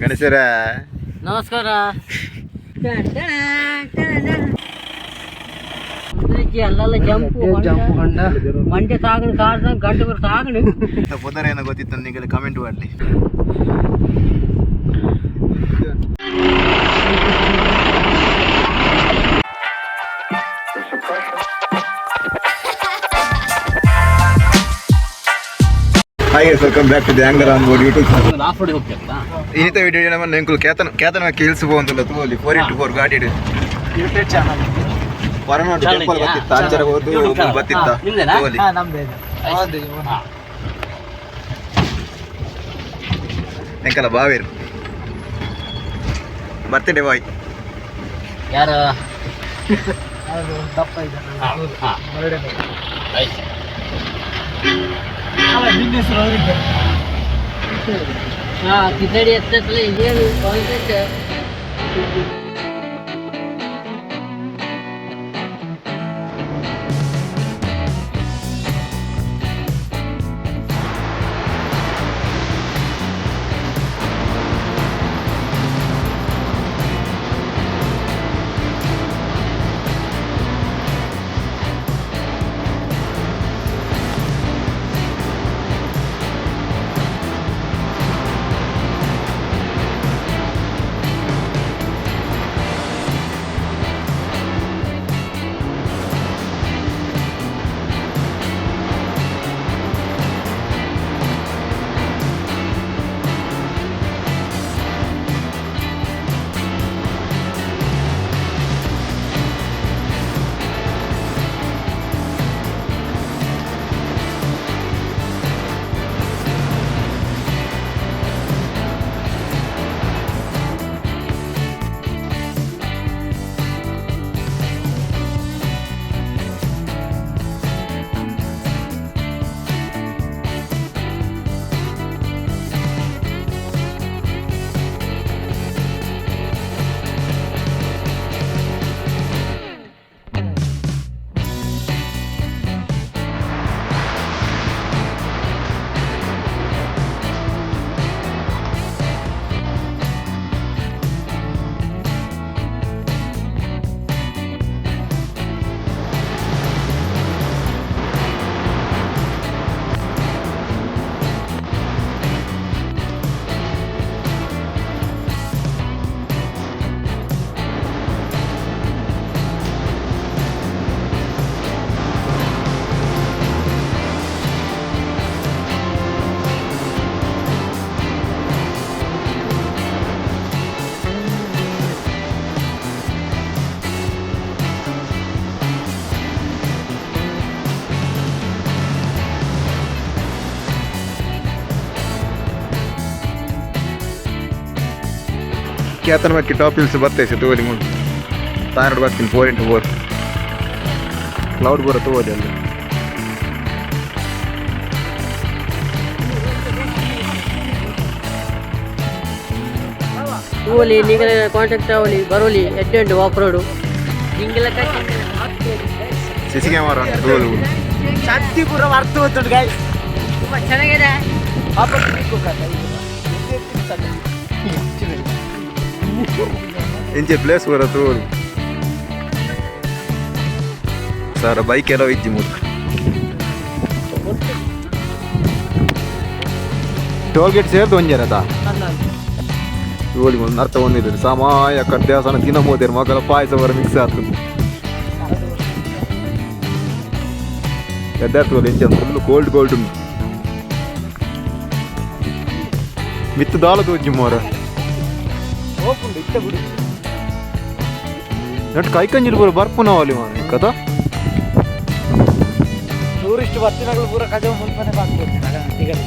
ಗಣೇಶರ ನಮಸ್ಕಾರ. ಅಲ್ಲೆಲ್ಲ jump jump ಹೊಂಡ. ಮಂಡೆ ತಾಗಣ ಕಾಡ್ದ ಗಂಟು ತಾಗಣ. ಪುದರ್ ಏನೋ ಗೊತ್ತಿತ್ತು ನಿಮಗೆ, ಕಮೆಂಟ್ ಮಾಡಲಿ. Hi, welcome back to the angler on board YouTube. Off road ಹೋಗ್ತಿರಲ್ಲ. ಇನ್ನಿತ video ನಮ್ಮ ಎಂಕುಲು ಕೇತನ ಕೇತನ ಕೇಳಿಸು ಅಂತಲ್ಲ ತೋಲಿ 4x4 ಗಾಡಿ YouTube channel. Horanadu Channel temple ಇದೆಯಾ? ಗೊತ್ತಿತ್ತ ಅಂಚರ ಹೋದು. YouTube channel. ಗೊತ್ತಿತ್ತ. ಹಾ, ನಿಮ್ದೇನಾ? ತೋಲಿ. ಹಾ, ನಮ್ದೇ ಇದು. ಹೌದು, ಇವನು. ಎಂಕಲ ಬಾವೇರು ಬರ್ತಿಡೆ ಬಾಯ್. ಯಾರು? ಹೌದು, ದಪ್ಪ ಇದ್ದಾನಲ್ಲ, ಹೌದು. ಎರಡನೇ. ಅಲ್ಲ, ನಿನ್ನ ಹೆಸರು ಅವ್ರಿಗೆ. ಹಾ, ಕಿಸಡಿ ಎತ್ತತ್ಲೆ ಏನು ಕಾಂಟ್ಯಾಕ್ಟ್. ಕೇತನ ಬಕ್ಕಿ ಟಾಪ್ ಹಿಲ್ಸ್ ಬರ್ತೈತೆ ತೋಲಿ ಮುಳು ತಾನೋಡು ಬರ್ತೀನಿ. 4x4 cloud ಬರೋ ತೋಲಿ ಅಲ್ಲಿ. ತೂವಲಿ ನಿಂಗಲ ಕಾಂಟ್ಯಾಕ್ಟ್ ಆವಲಿ ಬರೋಲಿ ಎಡ್ಡೆ ಆಫ್ ರೋಡು ನಿಂಗೆಲ್ಲ. ಸಿ ಸಿ ಕ್ಯಾಮರಾ ತೋಲು. ಶಾಂತಿಪುರ ಅರ್ಥ ಗೊತ್ತುಂಟು guys. ತುಂಬ ಚೆನ್ನಾಗಿದೆ. ವಾಪಸ್ ಬೇಕು ಕಥೆ ಇದು. ಇದು ಎತ್ತಿನ ಕಥೆ. ಎಂಚೆ ಪ್ಲೇಸ್ ಬರೋ ತೋಲು ಸರ್. ಬೈಕ್ ಎಲ್ಲ ಇಜ್ಜಿ ಮೂರು ಟೋಲ್ ಗೇಟ್ ಸೇರ್ದು ಒಂಜೇನದ. ತೋಲಿ ಒಂದು ಅರ್ಥ ಒಂದಿದ್ರು ಸಮಾಯ ಕರ್ ದೇವಸ್ಥಾನ ತಿನ್ನ ಮೋದೇರು ಮಗಲ ಪಾಯಸ ಬರ ಮಿಕ್ಸ್ ಆಗ್ತದೆ. ಎದ್ದಾರ್ತದೆ ಎಂಚ ಫುಲ್ ಕೋಲ್ಡ್ ಕೋಲ್ಡ್ ಉಂಟು. ಮಿತ್ತು ದಾಲ ತೋಜಿ ಮೋರ. ಹೋಪುಂಡು, ಇತ್ತ ಬಿಡು. ನಟ್ ಕೈಕಂಜಿಲ್ ಪೂರ ಬರ್ಪುನವಲಿ ಮಾರೆ ಕಥ. ಟೂರಿಸ್ಟ್ ಬರ್ತಿನಾಗಲೂ ಪೂರ ಕಜವು ಮುಲ್ಪನೆ ಬಾಕ್ಬೋದು ತಿಗಲಿ.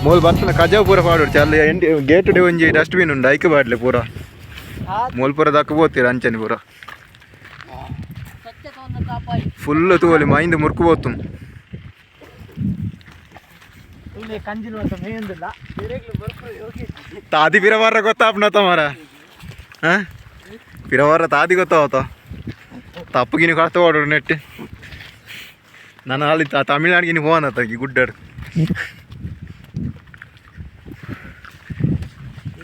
ಮೂಲು ಬರ್ತನ ಕಜಾವ್ ಪೂರ ಪಾಡೋಡ್ಚಿ. ಅಲ್ಲಿ ಎಂಡಿ ಗೇಟ್ ಒಂಜಿ ಡಸ್ಟ್ಬಿನ್ ಉಂಡು, ಐಕ್ ಬಾಡ್ಲೆ ಪೂರ. ಮೂಲ್ ಪೂರ ದಕ್ಕ ಪೋತೀರ ಅಂಚನೆ ಪೂರ. ಸ್ವಚ್ಛತವನ್ನು ಕಾಪಾಡಿ. ಫುಲ್ ತೂವಲಿ ಮೈಂದ ಮುರ್ಕು ಪೋತು. ಇಲ್ಲಿ ಕಂಜಿನ ಅಂತ ಮೇಯೊಂದಿಲ್ಲ ಬೇರೆಗ್ಲು ಬರ್ಪು ಯೋಗಿ. ತಾದಿ ಪಿರವಾರ ಗೊತ್ತಾಪ್ನ ಮಾರ. ಹಾಂ, ಪಿರವಾರ ತಾದಿ ಗೊತ್ತಾವತ. ತಪ್ಪುಗಿನಿ ಕಡ್ತ ಓಡೋಡು ನೆಟ್. ನಾನು ಅಲ್ಲಿ ತಮಿಳ್ನಾಡಿಗೆ ಹೋನ ಈ ಗುಡ್ಡಾಡು.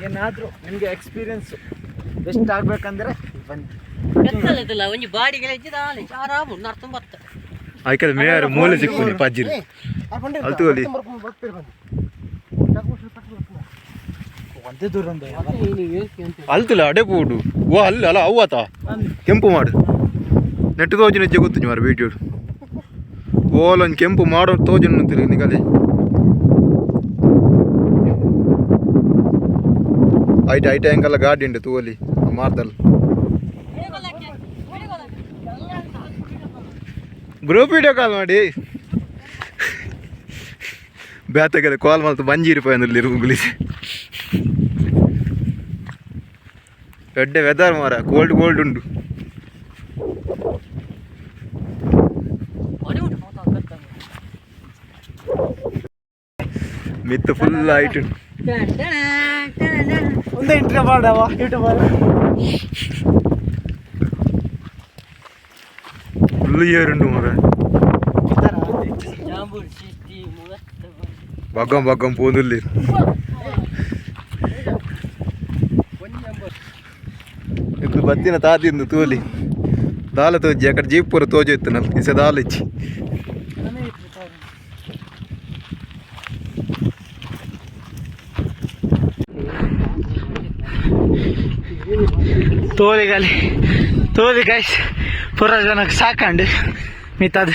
ಏನಾದರೂ ನಿಮಗೆ ಎಕ್ಸ್ಪೀರಿಯನ್ಸ್ ಬೆಸ್ಟ್ ಆಗಬೇಕಂದ್ರೆ ಬನ್ನಿ. ಬೆತ್ತಲದಲ್ಲ ಒಂಜಿ ಬಾಡಿಗೆ ಇಜ್ಜಿದಾಲೆ ಆರಾಮ ನರ್ತುಂ ಬತ್ತ. ಆಯ್ಕಲ್ ಮೇಯರ್ ಮೂಲೆ ಸಿಕ್ಕುನಿ ಪಜ್ಜಿರಿ ಅಲ್ತುವಲಿ. ಒಂದೇ ದೂರ. ಅಲ್ತುಲ ಅಡೆ ಪೋಡು ಓ ಅಲ್ಲ ಅಲ್ಲ ಅವ್ವಾತ ಕೆಂಪು ಮಾಡು ನೆಟ್ಟು ತೋಜಿನ ಹೆಜ್ಜೆ ಗೊತ್ತು ಮಾರ ವೀಡಿಯೋ ಓಲೊಂದು ಕೆಂಪು ಮಾಡೋ ತೋಜನ ನಿಗಲೆ ಐಟ್ ಐಟ್ ಎಂಕಲ್ಲ ಗಾಡಿ ಉಂಟು ತೂವಲಿ ಮಾರ್ದಲ್ group video call ಮಾಡಿ ಬೇತಗದ ಕಾಲ್ ಮಾಡ್ತು ಬಂಜೀರಿ ಪೋಯಂದಿರ್ಲಿ ಗುಲಿಸಿ ಎಡ್ಡೆ ವೆದರ್ ಮಾರ ಕೋಲ್ಡ್ ಕೋಲ್ಡ್ ಉಂಟು. ಮಿತ್ತು ಫುಲ್ ಹೈಟ್ ಉಂಟು. ಒಂದೇ ಇಂಟ್ರಿ ಮಾಡವ YouTuber. Full year ಉಂಟು ಮಾರ. ಜಾಂಬೂರ್ ಸಿಟಿ ಮೂವತ್ತು. ಬಗ್ಗಂ ಬಗ್ಗಂ ಪೋಂದುಲ್ಲಿ. ఇప్పుడు ಬತ್ತಿನ ತಾತಿಂದು ತೋಲಿ ದಾಲ ತೋಜಿ ಅక్కడ ಜೀಪ್ ಪೂರ ತೋಜು ಇತ್ತು ನಲ್ ಇಸೆ ದಾಲ ಇಚ್ಚಿ. ತೋಲಿಗಲಿ ತೋಲಿ ಗೈಸ್, ಪೂರ ಜನಕ್ಕೆ ಸಾಕಂಡು ಮಿತ್ತದು.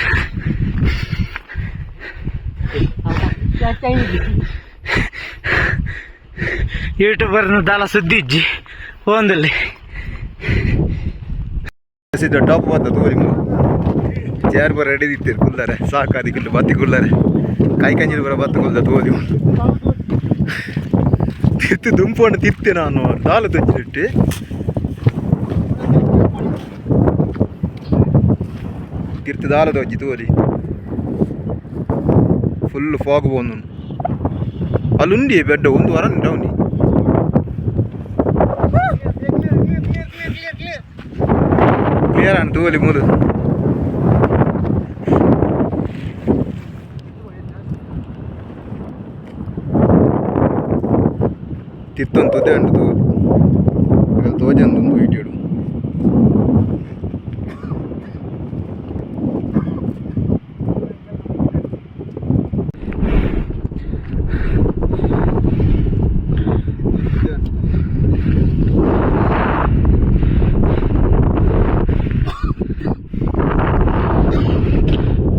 ಯೂಟ್ಯೂಬರ್ನ ದಾಲ ಸುದ್ದಿ ಇಜ್ಜಿ ಒಂದಲ್ಲಿ. ಟಾಪ್ ಬತ್ತ ತೋರಿ ಮೂ ಚೇರ್ ಬರ ರೆಡಿ ಇತ್ತೀರಿ ಕುಲ್ಲರೆ ಸಾಕು ಅದಕ್ಕಿಲ್ಲ ಬತ್ತಿ ಕುಲ್ಲರೆ ಕೈ ಕಂಜಿಲ್ ಬರ ಬತ್ತ ಕುಲ್ದ ತೋಲಿ ತಿರ್ತಿ ದುಂಪೋಣ ತಿರ್ತೆ ನಾನು ದಾಲ ತಜ್ಜಿಟ್ಟು. ತಿರ್ತಿ ದಾಲ ತೋಜಿ ತೋಲಿ ಫುಲ್ ಫಾಗ್ ಬಂದು ಅಲ್ಲುಂಡಿ ಬೆಡ್ಡ ಒಂದು ವಾರ ಡೌನಿ. ಕ್ಲಿಯರ್ ಅಣ್ಣ ತೋಲಿ ಮೂಲು. ತಿತ್ತೊಂದು ತುದೆ ಉಂಟು ತೋಲಿ ಈಗ ತೋಜಂದು ಒಂದು ವೀಡಿಯೋಡು.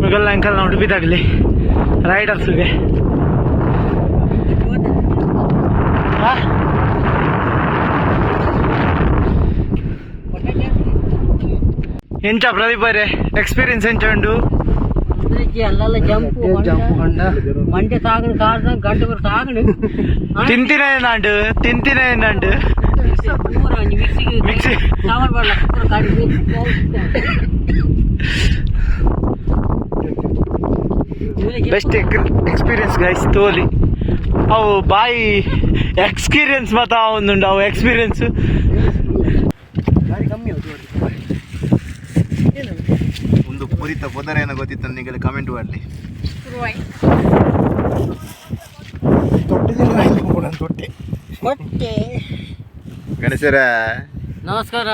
ಮಿಗಲ್ ಅಂಕಲ್ ನಾವು ಉಡುಪಿದಾಗಲಿ ರೈಡರ್ಸ್ಗೆ. ಎಂಚ ಪ್ರದೀಪ್ ಅವರೇ, ಎಕ್ಸ್ಪೀರಿಯನ್ಸ್ ಎಂಚ ಉಂಡು? ಅಲ್ಲೆಲ್ಲ ಜಂಪು ಮಂಡೆ ತಾಗಣ ಕಾಡ್ದ ಗಂಟು ಬರ ತಾಗಣ. ತಿಂತಿನ ಏನಾಂಡು, ತಿಂತಿನ ಏನಾಂಡು? ಪೂರ ಒಂಜಿ ಮಿಕ್ಸಿಗೆ ಮಿಕ್ಸಿ. ಸಾಮಾನು ಬರಲ್ಲ ಪೂರ ಗಾಡಿ. Best experience guys ತೋಲಿ. ಅವು ಬಾಯಿ ಎಕ್ಸ್ಪೀರಿಯನ್ಸ್ ಮಾತ ಒಂದುಂಡು ಅವು ಎಕ್ಸ್ಪೀರಿಯನ್ಸ್. ಒಂದು ಪುರಿತ ಪೊದರ ಏನೋ ಗೊತ್ತಿತ್ತು ನಿಮಗೆ ಕಮೆಂಟ್ ಮಾಡಲಿ. ಹೊಟ್ಟೆ. ಗಣೇಶರ. ನಮಸ್ಕಾರ.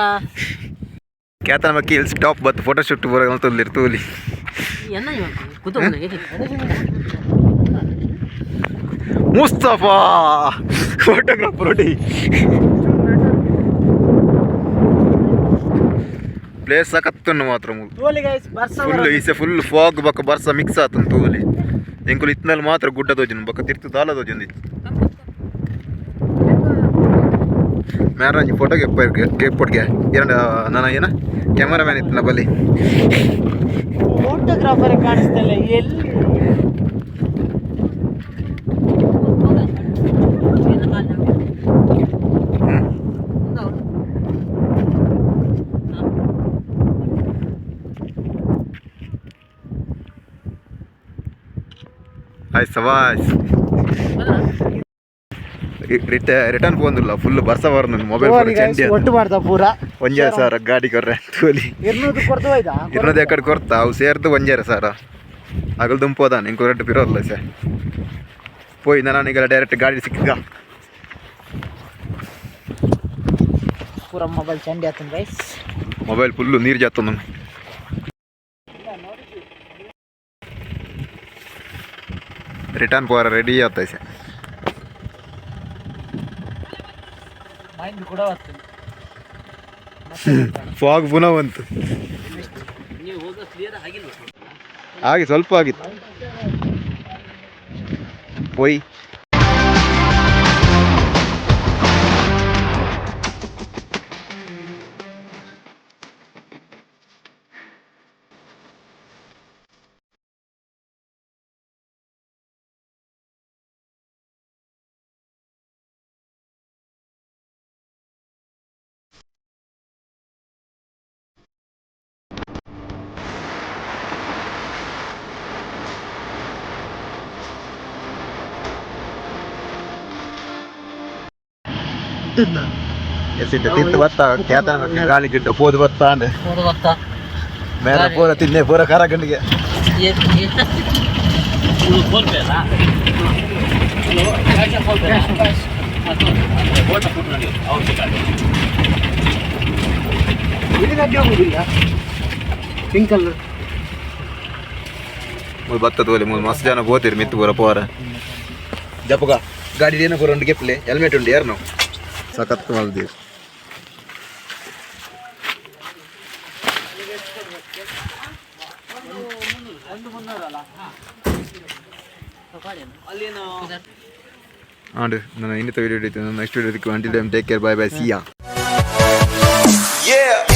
ಕೇತನ ಮಕ್ಕಿ ಇಲ್ಲಿ ಸ್ಟಾಪ್ ಬತ್ತು ಫೋಟೋ ಶೂಟ್ ಬರೋ ತೋಲಿ ತೋಲಿ. ಎನ್ನ ಕೂತ್ಕೊಂಡು. ಮುಸ್ತಫಾ ಫೋಟೋಗ್ರಾಫರ್ ಹೊಡಿ ಪ್ಲೇಸ್ ಸಖತ್ತನ್ನು ಮಾತ್ರ ಫುಲ್ ಈಸೆ ಫುಲ್ ಫಾಗ್ ಬಕ್ಕ ಬರ್ಸ ಮಿಕ್ಸ್ ಆತನ್ ತೋಲಿ ಎಂಕುಲು ಇತ್ನಲ್ಲಿ ಮಾತ್ರ ಗುಡ್ಡ ತೋಜನ್ ಬಕ್ಕ ತಿರ್ತು ದಾಲ ತೋಜನ್ ಮ್ಯಾರಂಜಿ ಫೋಟೋ ಗೆಪ್ಪೊಡ್ಗೆ ಎರಡು ನನ್ನ ಏನ ಕ್ಯಾಮರಾಮ್ಯಾನ್ ಇತ್ತಲ್ಲ ಬಲ್ಲಿ. ಫೋಟೋಗ್ರಾಫರ್ ಕಾಣಿಸ್ತಲ್ಲ ಎಲ್ಲಿ? ಆಯ್ತು ಸವಾಸ್ ರಿಟರ್ನ್ ಪೋಂದಿಲ್ಲ ಫುಲ್ ಬರ್ಸ ಬರ್ನು ಮೊಬೈಲ್ ಫೋನ್ ಚಂಡಿ. ಒಟ್ಟು ಮಾಡ್ದ ಪೂರ. 1,500 ಗಾಡಿ ಕೊರ್ರೆ ತೋಲಿ. ಇರ್ನೂದು ಕೊಡ್ದು ಹೋಯ್ತಾ. ಇರ್ನದ ಎಕಡೆ ಕೊರ್ತ ಅವು ಸೇರ್ದು 1,500 ಅಗಲ್ ದುಂಪೋದಾನ ಇಂಕು ರೆಡ್ಡು ಪಿರೋಲ್ಲ ಸೆ ಪೋಯ್ ನಾನು ಈಗ ಡೈರೆಕ್ಟ್ ಗಾಡಿ ಸಿಕ್ಕ. ಪೂರ ಮೊಬೈಲ್ ಚಂಡಿ ಆತನ guys. Mobile full ನೀರು ಜಾತೊಂದು. ರಿಟರ್ನ್ ಪೋರ ರೆಡಿ ಆತೈಸೆ. ಮೈಂಡ್ ಕೂಡ ಬರ್ತದೆ. ಫಾಗ್ ಪುನಃ ಬಂತು. ಹಾಗೆ ಸ್ವಲ್ಪ ಆಗಿತ್ತು ಪೊಯ್. ಎಸಿದ್ದ ತಿಂತು ಬತ್ತ ಕೇತನ ಗಾಳಿ ಗಿಡ್ಡ ಪೋದು ಬತ್ತ ಅಂದೆ. ಪೋದು ಬತ್ತ. ಮೇರೆ ಪೂರ ತಿನ್ನೆ ಪೂರ ಖಾರ ಗಂಡಿಗೆ. ಫೋನ್ ಪೇ ಅಲ್ಲ? Phone pay. ಇದು ಅಡ್ಡಿ ಹೋಗುದಿಲ್ಲ, ಪಿಂಕ್ ಕಲರ್. ಮೂರು ಬತ್ತ ತೋಲೆ ಮೂರು ಮಸ್ತ್ ಜನ ಪೋತಿರು ಮಿತ್ತು ಪೂರ ಪೋರ ಜಪಗ ಗಾಡಿ ಏನ ಪೂರ ಉಂಟು ಗೆಪ್ಲೆ ಹೆಲ್ಮೆಟ್ ಉಂಟು ಯಾರು ನಾವು ಸಖತ್ ಮಲ್ದೀರ್. ಆಂಡ್ ನನ್ನ ಇನ್ನಿತ ವಿಡಿಯೋ ಇತ್ತು. Next video until time, take care, bye bye, see ya. Yeah.